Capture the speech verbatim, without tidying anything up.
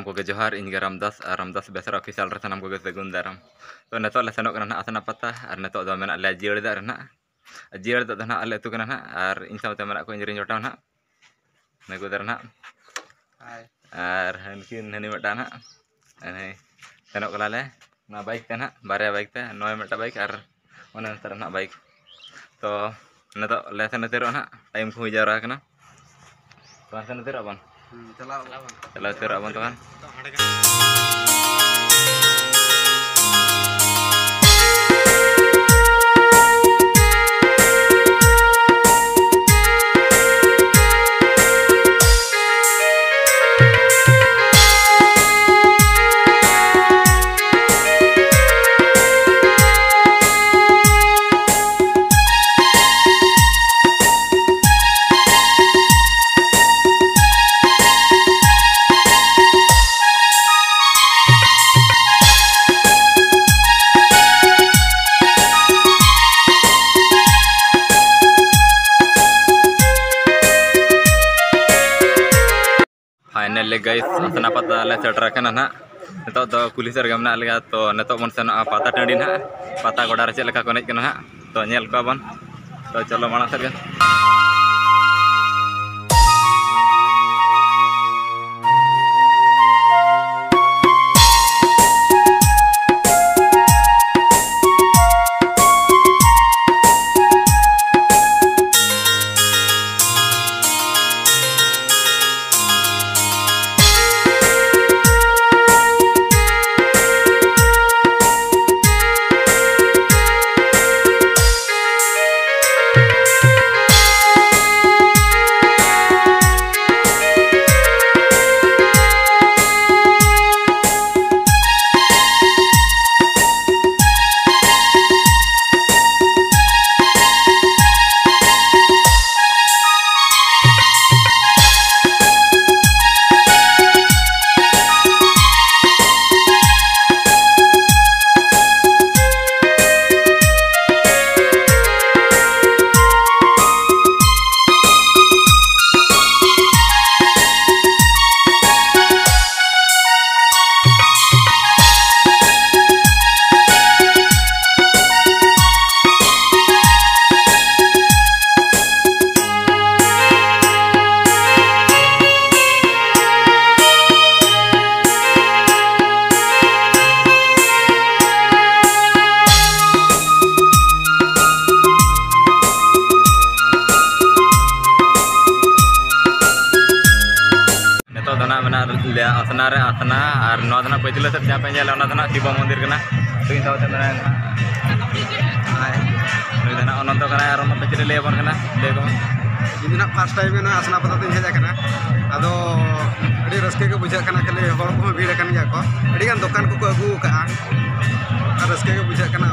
ᱠᱚᱜᱮ ᱡᱚᱦᱟᱨ, ᱤᱧ ᱜᱮ ᱨᱟᱢᱫᱟᱥ, ᱟᱨ ᱨᱟᱢᱫᱟᱥ ᱵᱮᱥᱨᱟ ᱚᱯᱷᱤᱥᱤᱭᱟᱞ ᱨᱮ ᱥᱟᱱᱟᱢ ᱠᱚᱜᱮ ᱥᱟᱹᱜᱩᱱ ᱫᱟᱨᱟᱢ᱾ ᱛᱚ, ᱱᱤᱛᱚᱜ ᱞᱮ ᱥᱮᱱᱚᱜ ᱠᱟᱱᱟ ᱱᱟᱦᱟᱜ ᱟᱥᱱᱟ ᱯᱟᱛᱟ, ᱟᱨ ᱱᱤᱛᱚᱜ ᱫᱚ ᱢᱮᱱᱟᱜ ᱞᱮᱭᱟ ᱡᱤᱭᱟᱹᱲ ᱫᱟᱜ ᱨᱮ ᱱᱟᱦᱟᱜ᱾ ᱡᱤᱭᱟᱹᱲ ᱫᱟᱜ ᱫᱚ ᱱᱟᱦᱟᱜ ᱟᱞᱮ ᱟᱹᱛᱩ ᱠᱟᱱᱟ ᱱᱟᱦᱟᱜ, ᱟᱨ ᱤᱧ ᱥᱟᱶᱛᱮ ᱢᱮᱱᱟᱜ ᱠᱚᱣᱟ ᱤᱧ ᱨᱮᱱ ᱡᱚᱴᱟᱣ ᱱᱟᱦᱟᱜ, ᱱᱩᱠᱩ ᱫᱟᱨᱟ ᱱᱟᱦᱟᱜ᱾ ᱦᱟᱭ᱾ ᱟᱨ ᱦᱟᱱᱠᱤᱱ ᱦᱟᱹᱱᱤ ᱢᱤᱫᱴᱟᱝ ᱱᱟᱦᱟᱜ, ᱦᱟᱱᱤ ᱥᱮᱱᱚᱜ ᱠᱟᱱᱟ ᱞᱮ ᱚᱱᱟ ᱵᱟᱭᱤᱠ ᱛᱮ ᱱᱟᱦᱟᱜ, ᱵᱟᱨᱭᱟ ᱵᱟᱭᱤᱠ ᱛᱮ, ᱱᱚᱜᱼᱚᱭ ᱢᱤᱫᱴᱟᱝ ᱵᱟᱭᱤᱠ ᱟᱨ ᱚᱱᱮ ᱚᱱᱛᱮ ᱨᱮ ᱱᱟᱦᱟᱜ ᱵᱟᱭᱤᱠ᱾ ᱛᱚ, ᱱᱤᱛᱚᱜ ᱞᱮ ᱥᱮᱱ ᱩᱛᱟᱹᱨᱚᱜᱼᱟ ᱱᱟᱦᱟᱜ, ᱴᱟᱭᱤᱢ ᱠᱚ ᱦᱩᱭ ᱡᱟᱣᱨᱟ ᱟᱠᱟᱱᱟ᱾ ᱛᱚ, ᱥᱮᱱ ᱩᱛᱟᱹᱨᱚᱜ ᱟᱵᱚᱱ᱾ ᱦᱩᱸ, ᱪᱟᱞᱟᱣ ᱟᱵᱚᱱ᱾ ᱪᱟᱞᱟᱣ ᱩᱛᱟᱹᱨᱚᱜ ᱟᱵᱚᱱ ᱛᱚᱵᱮ᱾ Finally guys, ᱟᱥᱱᱟ ᱯᱟᱛᱟ ᱞᱮ ᱥᱮᱴᱮᱨ ᱟᱠᱟᱱᱟ ᱱᱟᱦᱟᱜ᱾ ᱱᱤᱛᱚᱜ ᱫᱚ ᱠᱩᱞᱦᱤ ᱥᱮᱫ ᱨᱮᱜᱮ ᱢᱮᱱᱟᱜ ᱞᱮᱭᱟ, ᱛᱚ ᱱᱤᱛᱚᱜ ᱵᱚᱱ ᱥᱮᱱᱚᱜᱼᱟ ᱯᱟᱛᱟ ᱴᱟᱺᱰᱤ ᱱᱟᱦᱟᱜ, ᱯᱟᱛᱟ ᱜᱚᱰᱟ ᱨᱮ ᱪᱮᱫ ᱞᱮᱠᱟ ᱠᱚ ᱮᱱᱮᱡ ᱠᱟᱱᱟ ᱱᱟᱦᱟᱜ, ᱛᱚ ᱧᱮᱞ ᱠᱚᱣᱟ ᱵᱚᱱ᱾ ᱛᱚ ᱪᱚᱞᱚ ᱢᱟᱲᱟᱝ ᱥᱮᱫ ᱜᱮ᱾ ᱞᱟᱹᱭᱟ ᱟᱥᱱᱟ ᱨᱮ ᱟᱥᱱᱟ, ᱟᱨ ᱱᱚᱣᱟ ᱫᱚ ᱱᱟᱜ ᱯᱟᱹᱪᱷᱞᱟᱹ ᱥᱮᱫ ᱡᱟᱦᱟᱸ ᱯᱮ ᱧᱮᱞᱟ, ᱚᱱᱟ ᱫᱚ ᱱᱟᱜ ᱥᱤᱵᱚ ᱢᱚᱱᱫᱤᱨ ᱠᱟᱱᱟ᱾ ᱛᱚ ᱤᱧ ᱥᱟᱶᱛᱮ ᱢᱮᱱᱟᱭᱟ ᱱᱟᱜ, ᱟᱨ ᱱᱩᱭ ᱫᱚ ᱱᱟᱜ ᱚᱱᱚᱱᱛᱚ ᱠᱟᱱᱟᱭ, ᱟᱨ ᱚᱱᱚᱱᱛᱚ ᱪᱮᱫ ᱮ ᱞᱟᱹᱭ ᱟᱵᱚᱱ ᱠᱟᱱᱟ, ᱞᱟᱹᱭ ᱟᱠᱚ ᱢᱮ᱾ ᱤᱧ ᱫᱚ ᱱᱟᱜ first time ᱜᱮ ᱱᱚᱣᱟ ᱟᱥᱱᱟ ᱯᱟᱛᱟ ᱛᱮᱧ ᱦᱮᱡ ᱟᱠᱟᱱᱟ᱾ ᱟᱫᱚ ᱟᱹᱰᱤ ᱨᱟᱹᱥᱠᱟᱹ ᱜᱮ ᱵᱩᱡᱷᱟᱹᱜ ᱠᱟᱱᱟ, ᱠᱷᱟᱹᱞᱤ ᱦᱚᱲ ᱠᱚᱦᱚᱸ ᱵᱷᱤᱲ ᱟᱠᱟᱱ ᱜᱮᱭᱟ ᱠᱚ, ᱟᱹᱰᱤᱜᱟᱱ ᱫᱚᱠᱟᱱ ᱠᱚᱠᱚ ᱟᱹᱜᱩ ᱟᱠᱟᱫᱼᱟ᱾ ᱟᱨ ᱨᱟᱹᱥᱠᱟᱹ ᱜᱮ ᱵᱩᱡᱷᱟᱹᱜ ᱠᱟᱱᱟ᱾